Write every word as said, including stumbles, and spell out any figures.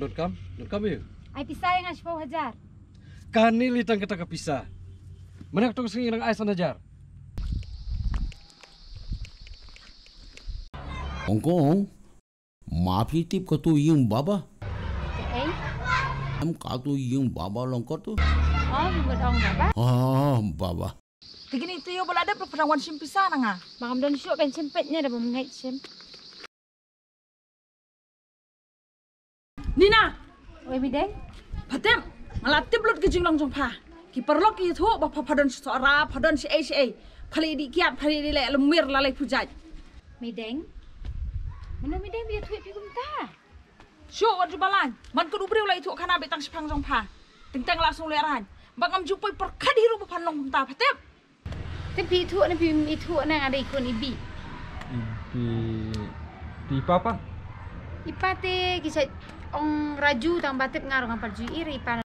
Don kam, don kam ïa. Ai pisa ïa nga shiphew hajar. Kane lei tang kata ka pisa. Mynta katto ka sngi nang ai san hajar. Hong Kong, ma phi tip kato ïing baba? Kaei? Em kato ïing baba long kato? Oh, ïing bad ong baba. Ah, baba. Te kine te ïoh ba la dep ruh pynang wan shim pisa na nga. Ba ngam don shuh ban shim peit ne da bym ngeit shim. Nina! Oi, Mideng? Pha tip, nga la tip lut ki jinglong jong pha. Ki paralok ki ïathuh ba pha, pha don shi sohra, pha don shi ei shi ei. Pha leh dih kiad, pha leh dih leh lymwir la lei pujait. Mideng? Mano Mideng ba ïathuh ïa phi kumta? Shuh wat ju balang. Man kat u briew la ïathuh khana beit tang shaphang jong pha. Teng teng la sngewlehrain. Ba ngam ju poi pyrkhat hi ruh ba phan long kumta, pha tip. Te phi ithuh ne phim ithuh ne, nga dei khun i Bi. I Bi. Te i Pa pat? I Pa te ki shait ong Raju, tang ba tip nga ruh ngam pat ju ïohi re i Pa.